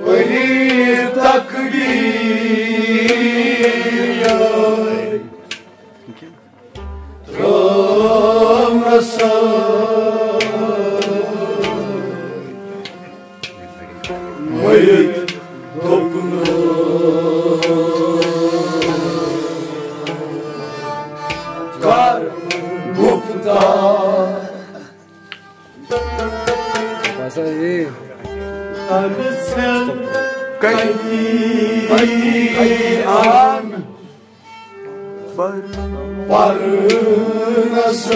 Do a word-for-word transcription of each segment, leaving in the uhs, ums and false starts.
ؤری تقدیر ترٲونس مٔرِتھ دوٚپُن، کر گُفتار۔ بس یی۔ کتی آن پرنس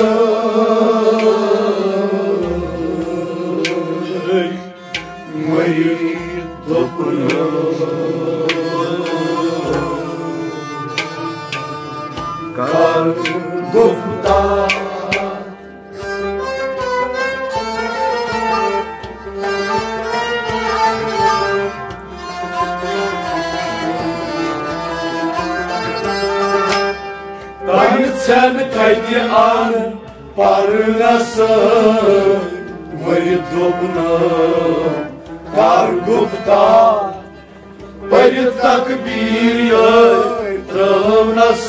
مٔرِتھ دوٚپُن، کر گُفتار۔ تۄہہِ ژھٮ۪ن کتہِ آن پرنس، مٔرِتھ دوٚپُن، کر گُفتار۔ پٔرِتھ تکبیٖر یٲرۍ ترٲونس۔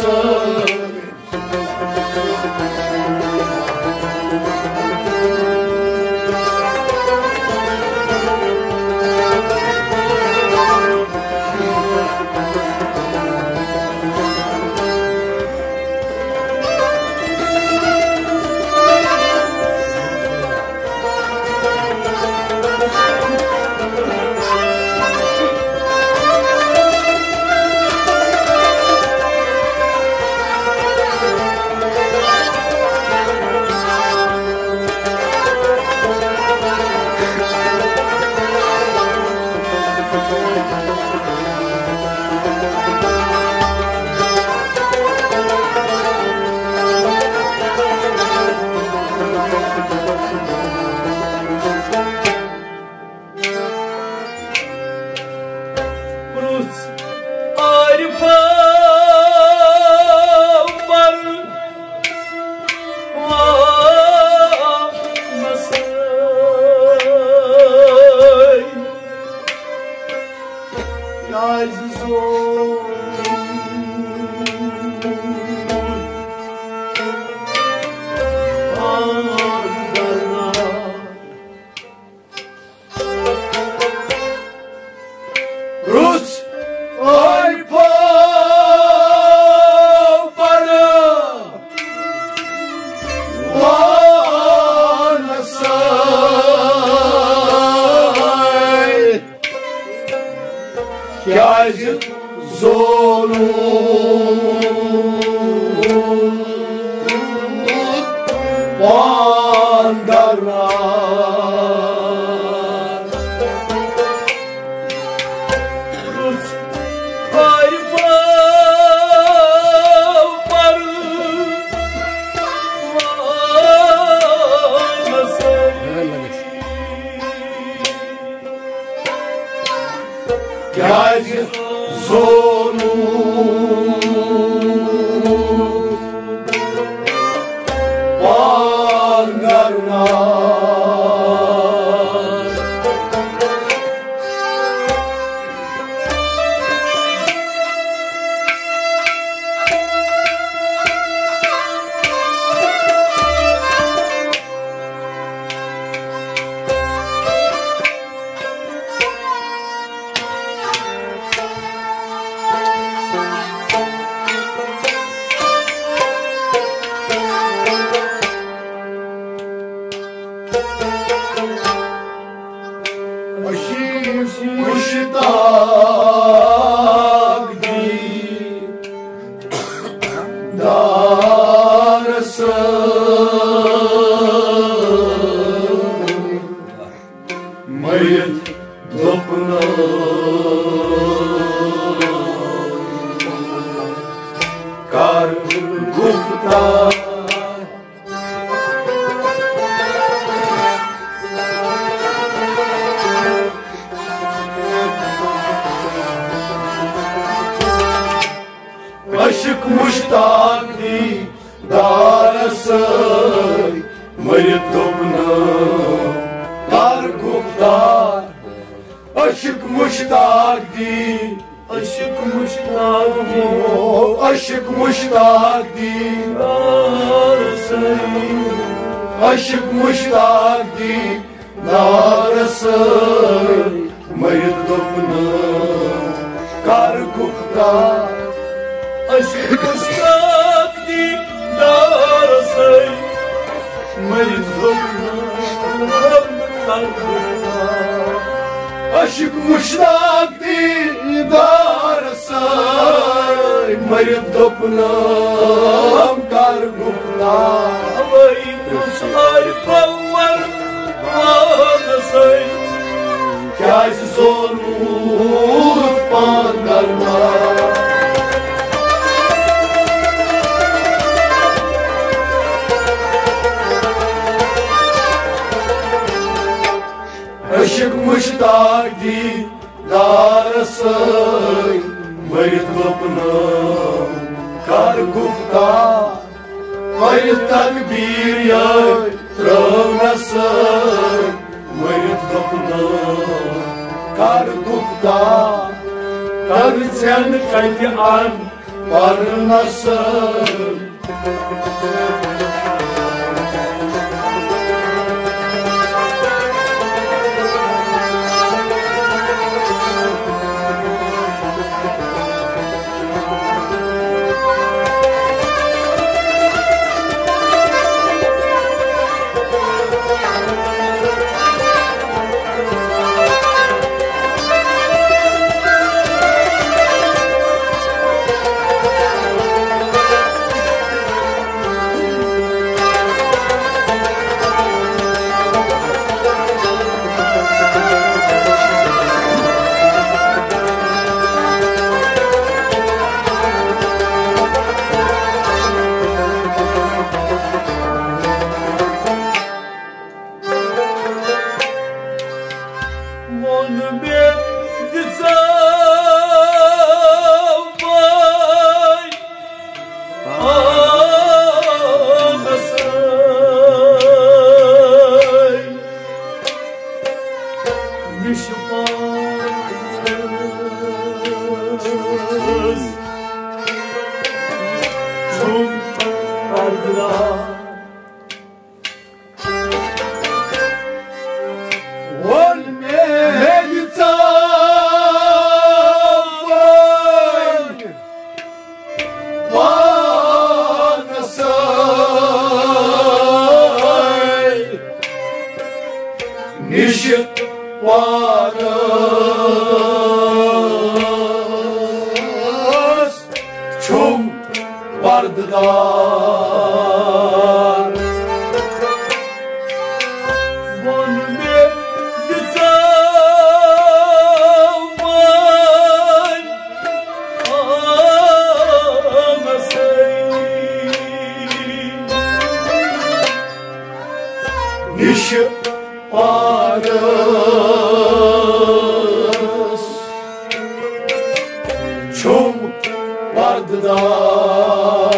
پرُژھ عارفو پروانس کیازِ زوٗن پان درنا۔ رُس عارفو پروانس کیازِ زولمُت پان درناو۔ رُس عارفو پروانس کیازِ زولمُت پان درناو۔ مشتاق دی دارس مٔرِتھ دوٚپنَس۔ کر گفتار۔ عشق مشتاق دی دارس سۭتۍ مٔرِتھ دوٚپنم کر گفتار۔ عشق مشتاق دی، عشق مشتاق دی، او عشق مشتاق دی، دارس سۭتۍ۔ عشق مشتاق دی دارس سۭتۍ مٔرِتھ دوٚپنم کر گفتار۔ عشق مشتاق دی دارس سۭتۍ مٔرِتھ دوٚپنم کر گفتار۔ عشق مشتاق دی دارس سۭتۍ مٔرِتھ دوٚپنم کر گفتار۔ اوے کُس عارف اول پانسٕے کیٛازِ زونُتھ پان درمار؟ عشق مشتاق دی دارس سۭتۍ مٔرِتھ دوٚپنم کر گفتار۔ پٔرِتھ تکبیٖر یٲرۍ ترٲونس سۭتۍ مٔرِتھ دوٚپنم کر گفتار۔ کر ژھٮ۪ن کتہِ ان پرنس سۭتۍ۔ ووٚن مےٚ دِژاو پاے پانس سۭتۍ۔ مےٚ چھُ پانس چھُم پردٕ دار۔ ووٚن مےٚ ژاو پانس سۭتۍ۔ نِش پانس چھُم پردٕ دار۔ ووٚن مےٚ دِژاو وۄنۍ پانسٕے نِش پانس چھُم پردٕ دار۔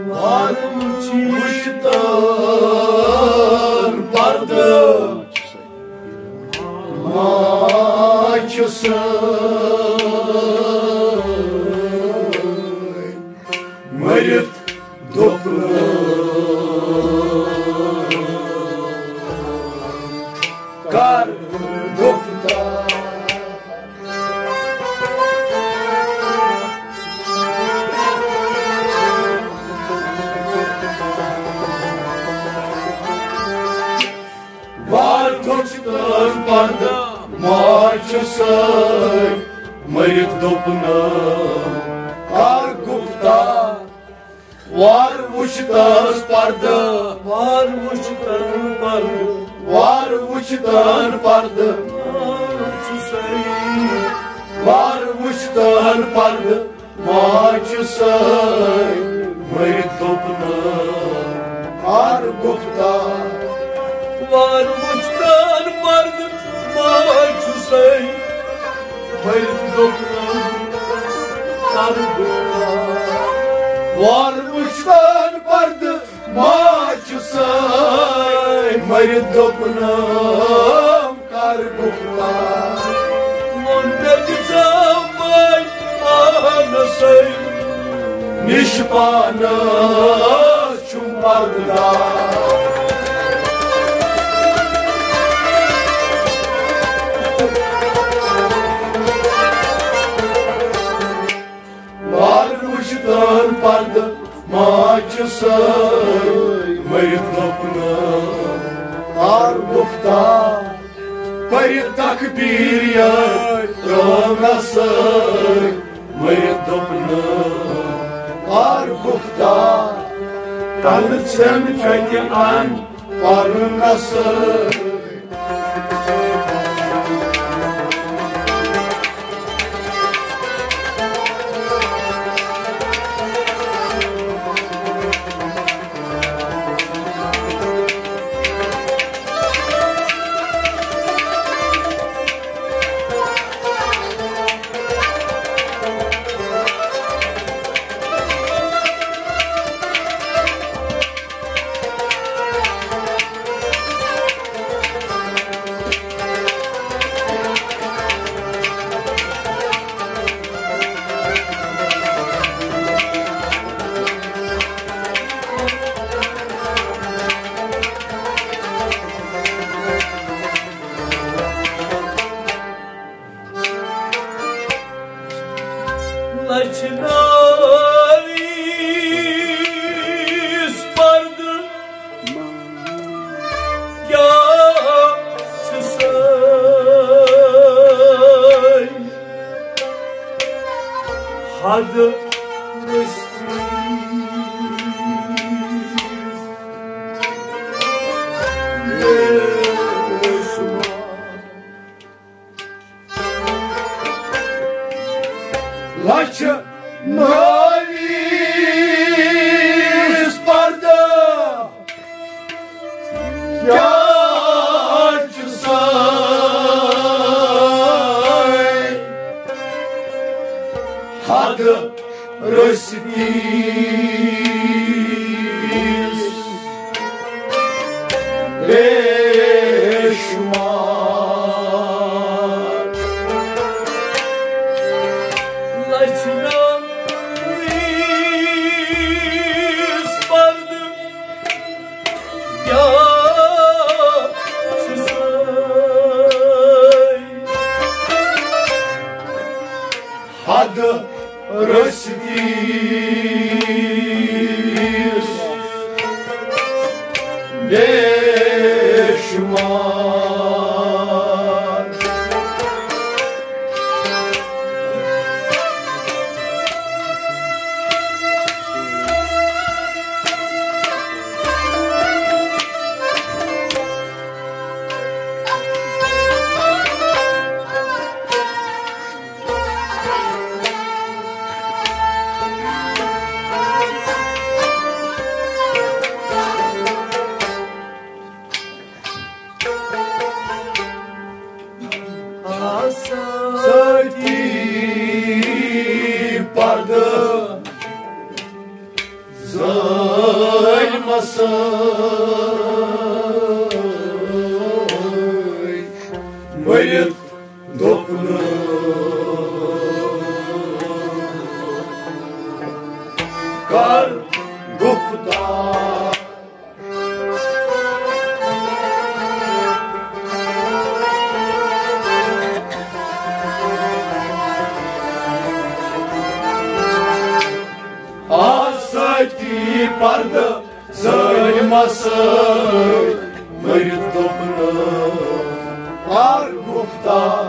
وارٕ وٕچھتن پردٕ ماچھِ سۭتۍ مٔرِتھ دوٚپنس کر گفتار۔ سۭتۍ مٔرِتھ دوٚپنم کر گُفتار۔ وار وُچھ تہنٛز پردٕ، وار وُچھ تہنٛز پردٕ، وار وُچھ تہنٛز پردٕ، وار وُچھ تہنٛز پردٕ۔ ماجہِ سۭتۍ مٔرِتھ دوٚپنم کر گُفتار۔ وار وُچھ تہنٛز پردٕ، ماجہِ سۭتۍ مٔرِتھ دوٚپنم کر گُفتار۔ وار وُچھ تہنٛز پردٕ، ماجہِ سۭتۍ مٔرِتھ دوٚپنم کر گُفتار۔ ووٚن مےٚ تہِ ژےٚ پانسٕے نِش پانس چھُم پردٕ دار۔ وار وُچھ تہنٛز پردٕ، ماجہِ سۭتۍ مٔرِتھ دوٚپنم کر گُفتار۔ پٔرِتھ تکبیٖر یٲرۍ ترٲونس سۭتۍ مٔرِتھ دوٚپنم کر گُفتار۔ تنہٕ ژھٮ۪ن چۄکہِ ان پرنس سۭتۍ۔ لچھِ ناویس پردٕ کیٛاہ چھُ سٲے حد رٔستِس بے شمار۔ لچھ ناویس پردٕ کیٛاہ چھُ سٲے حد رٔستِس بے شمار۔ لچھِ ناویس پردٕ کیٛاہ چھُ سٲے حد رٔستِس بے شمار۔ سۭتی پردٕ ظٲلمہٕ سۭتۍ مٔرِتھ دوٚپنَم کر گُفتار۔ آ سۭتی پردٕ ظٲلمہٕ سۭتۍ مٔرِتھ دوٚپنَم کر گُفتار۔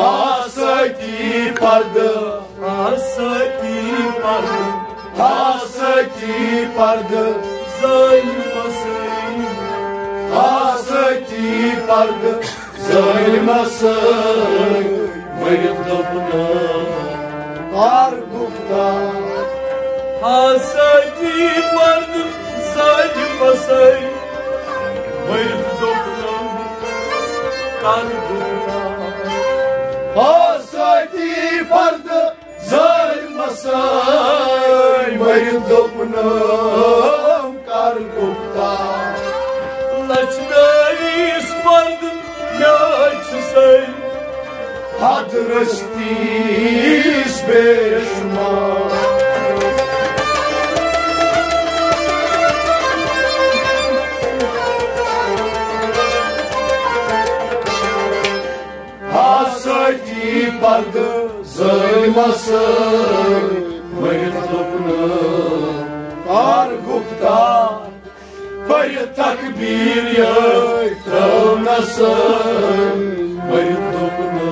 آسٲتی پردٕ، آسٲتی پردٕ، آسٲتی پردٕ، ظٲلمہٕ سۭتۍ۔ آسٲتی پردٕ، ظٲلمہٕ سۭتۍ۔ مٔرِتھ دوٚپنَم کر گُفتار۔ آسٲتی پردٕ، ظٲلمہٕ سۭتۍ۔ مٔرِتھ دوٚپنَم کر گُفتار۔ آسٲتی پردٕ، ظٲلمہٕ سۭتۍ۔ مٔرِتھ دوٚپنَم کر گُفتار۔ لچھنٲوِس پردٕ، میٲنۍ چھِ سٲری۔ حد رٔستِس بے شمار۔ آسٲتی پردٕ، ظٲلمہٕ سۭتۍ۔ مٔرِتھ دوٚپنَم کر گُفتار۔ پٔرِتھ تکبیٖر یٲتۍ ترٛٲونَس۔ مٔرِتھ دوٚپنَم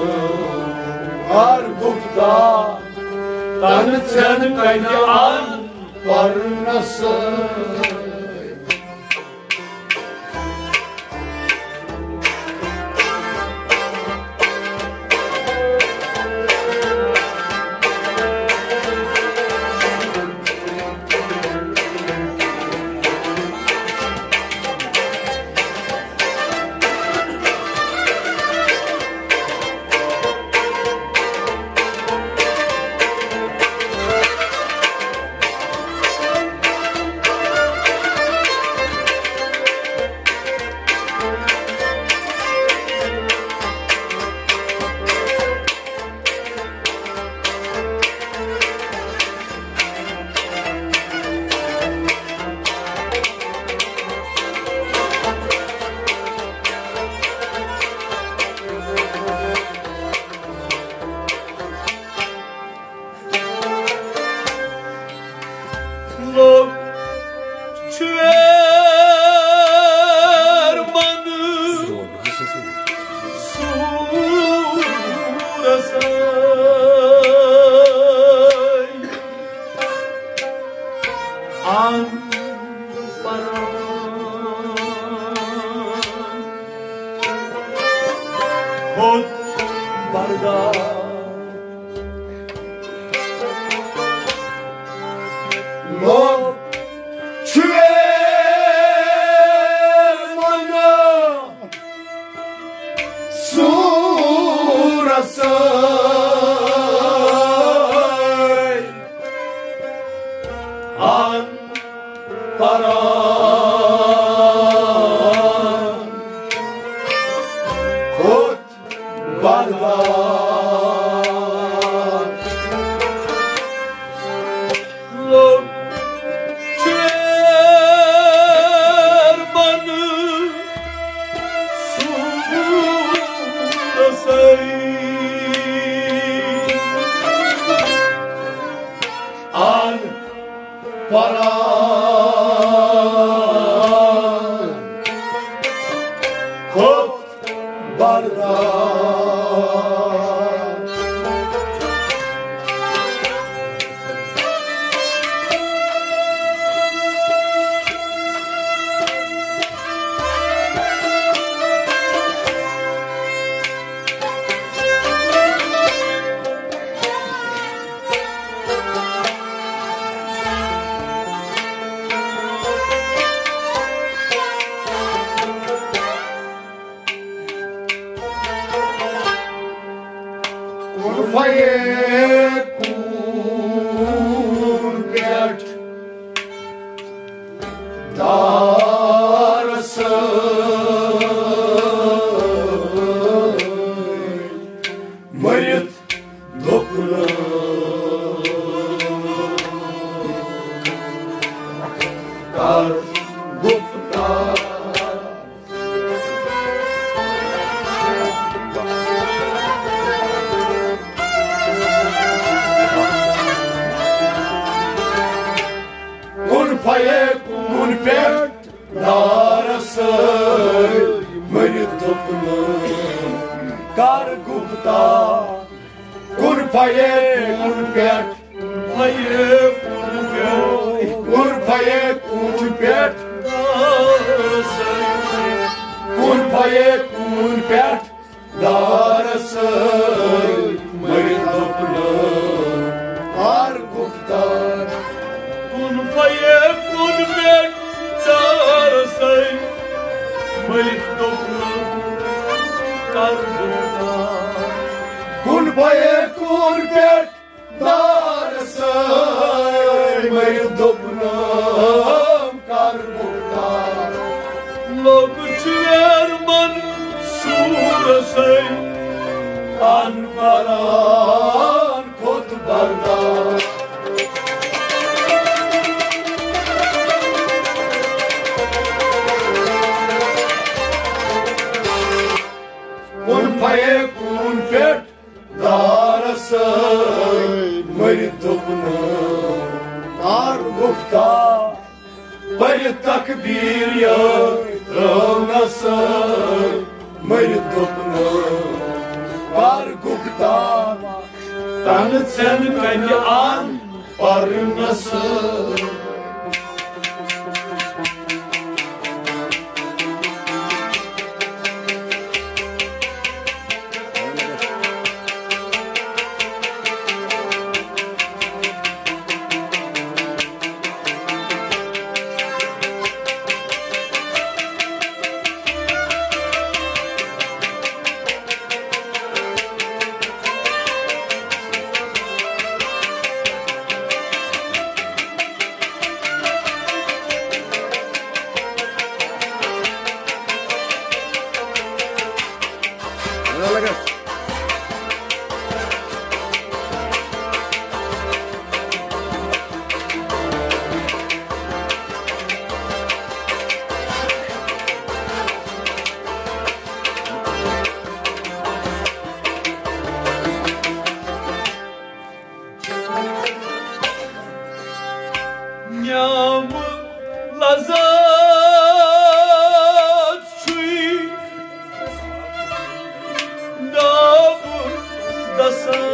کر گُفتار۔ تَنہٕ ژھٮ۪ن کَنہِ اَن پرنَس۔ لوٚگ چھُ ویر منہٕ سوٗرس۔ اَن پران کھوٚت بردار۔ لوٚگ چھُ ویر منہٕ سوٗرس۔ اَن پران کھوٚت بردار۔ لوٚگ چھُ ویر منہٕ سوٗرس۔ اَن پران کھوٚت بردار۔ کُن فیکون پٮ۪ٹھ دارس سۭتۍ مٔرِتھ دوٚپنَم کر گُفتار۔ کُن فیکون پٮ۪ٹھ دارس سۭتۍ مٔرِتھ دوٚپنَم کر گُفتار۔ کُن پھیے کوٗنہٕ پٮ۪ٹھ، پھیے کوٗنہٕ پٮ۪ٹھ، کُن پھیے کوٗنہٕ پٮ۪ٹھ، کُن پھیے کوٗنہٕ پٮ۪ٹھ۔ دارس سۭتۍ مٔرِتھ دوٚپنَم، کر گُفتار۔ کُن پھیے کوٗنہٕ پٮ۪ٹھ، دارس سۭتۍ مٔرِتھ دوٚپنَم، کر گُفتار۔ کُن پھیے کوٗنہٕ پٮ۪ٹھ، دارس سۭتۍ مٔرِتھ دوٚپنَم، کر گُفتار۔ لوٚگ چھُ ویر منصوٗرس سۭتۍ ان پران کھوٚت بردار۔ کُن پھیے کوٗنہٕ پٮ۪ٹھ، دارس سۭتۍ مٔرِتھ دوٚپنَم، کر گُفتار۔ پٔرِتھ تکبیٖر یٲتۍ ترٲونَس سۭتۍ مٔرِتھ دوٚپنَم، کر گُفتار۔ تنہٕ ژٮ۪ن کَتہِ اَن پرنس۔ نعم لذت چھُے نعم دسٲے،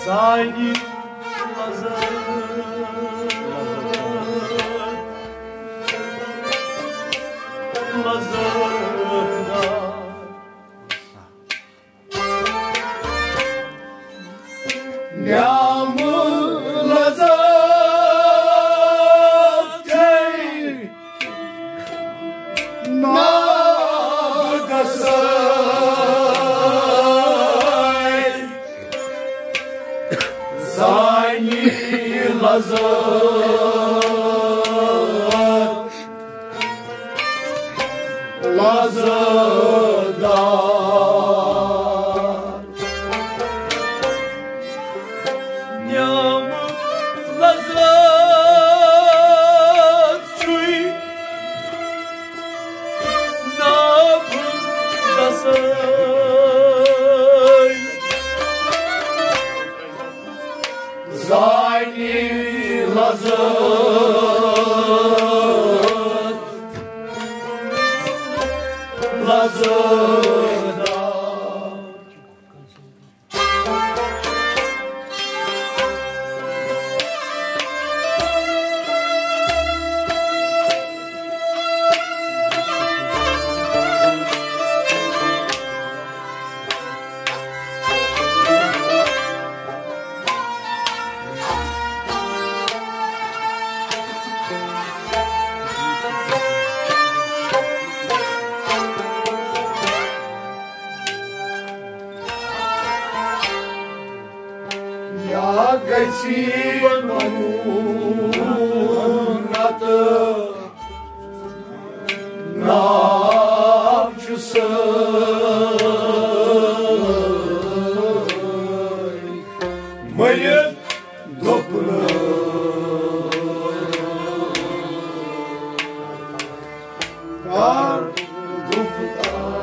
زانی لذت، لذت دار۔ نعم لذت چھے نعم دسٲے، زانی لذت، لذت دار۔ نعم لذت چھُے نعم دسٲے، زانی لذت، لذت دار۔ یا گژھی ونُن نتہٕ ناو چھُ سٲرۍ مٔرِتھ دوٚپنَم، کر گُفتار۔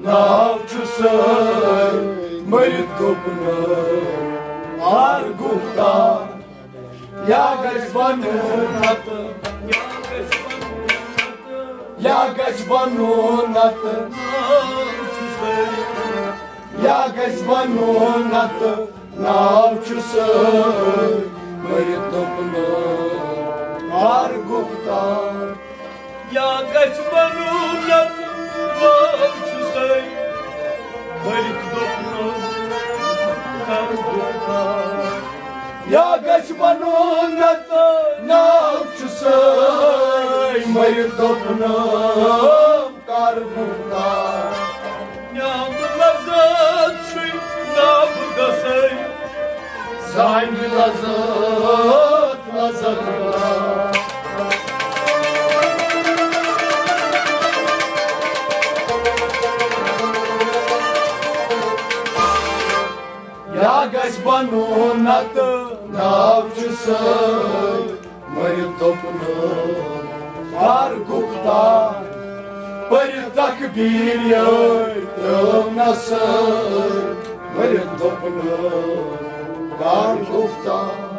ناو چھُ سٲے مٔرِتھ دوٚپنہٕ آر گُفتار۔ یا گژھِ بنُن نتہٕ، یا گژھِ بنُن نتہٕ، یا گژھِ بنُن نتہٕ، ناو چھُ سٲے مٔرِتھ دوٚپنہٕ آر گُفتار۔ یا گژھِ بنُن نتہٕ، ناو چھُ سٲے مٔرِتھ دوٚپنہٕ آر گُفتار۔ یا گژھِ بنُن نتہٕ، ناو چھُ سٲے مٔرِتھ دوٚپنہٕ کر گُفتار۔ نعمت لذت چھُے نعمت گژھے، زانہِ لذت لذت۔ یا گژھِ بنُن نتہٕ، ناو چھُ سٲے مٔرِتھ دوٚپنہٕ کر گُفتار۔ پٔرِتھ تکبیٖر یٲرۍ ترٛٲو نہ سٲے مٔرِتھ دوٚپنہٕ کر گُفتار۔